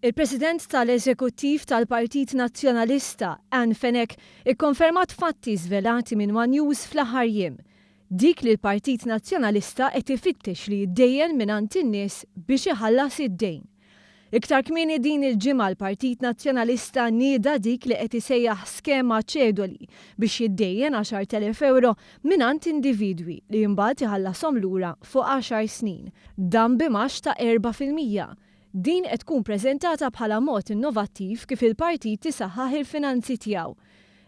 Il-President tal-Eżekuttiv tal-Partit Nazzjonalista, Ann Fenech, ikkonfermat fatti żvelati minn one News fl-aħħar jiem. Dik li l-Partit Nazzjonalista qed ifittex li jiddejjen mingħand in-nies biex iħallas id-dejn. Iktar kmieni din il-ġimgħa l-Partit Nazzjonalista nieda dik li qed isejjaħ skema ċedoli biex jiddejjen 10,000 ewro mingħand individwi li mbagħad iħallashom lura fuq għaxar snin. Dan b'imgħax ta' 4%. Din qed tkun preżentata bħala mod innovattiv kif il-partit isaħħaħ il-finanzi tiegħu.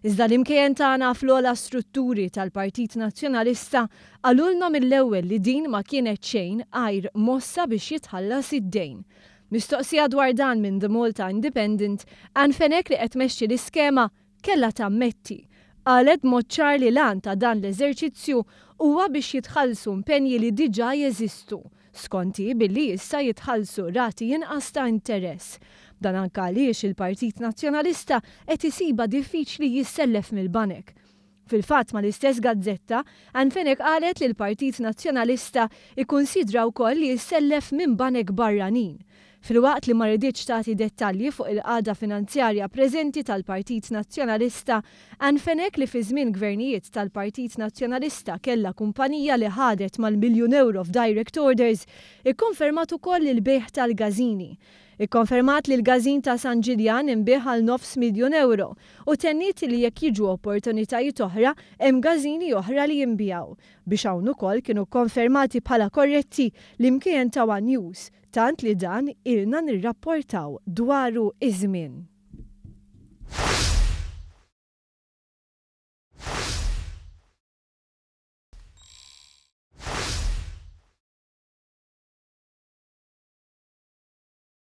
Iżda l-imkejjen tagħna fl-ogħla strutturi tal-Partit Nazzjonalista qalulna mill-ewwel li din ma kienet xejn għajr mossa biex jitħallas id-dejn. Mistoqsija dwar dan minn The Malta Independent, Ann Fenech li qed tmexxi l-iskema kellha tammetti. Qalet b'mod ċar li l-għan ta' dan l-eżerċizzju huwa biex jitħallsu impenji li diġà jeżistu. Skont hi billi issa jitħallsu rati inqas ta' interess. Dan anke għaliex il-Partit Nazzjonalista qed isibha diffiċli jissellef mill-banek. Fil-fatt mal-istess gazzetta, Ann Fenech qalet li l-Partit Nazzjonalista ikkunsidra wkoll li jissellef minn banek barranin. Filwaqt li ma riditx tagħti dettalji fuq il-qagħda finanzjarja preżenti tal-Partit Nazzjonalista, Ann Fenech li fi żmien gvernijiet tal-Partit Nazzjonalista kellha kumpanija li ħadet mal-miljun ewro f'direct orders, ikkonfermat ukoll il-bejgħ tal-gażini. Ikkonfermat li l-gażin ta' San Ġiljan inbiegħ għal nofs miljun ewro u tenniet li jekk jiġu opportunitajiet oħra hemm gażini oħra li jinbiegħu. Biex hawn ukoll kienu kkonfermati bħala korretti l-imkejjen ta' one News, tant li dan ilna nirrapportaw dwaru iż-żmien.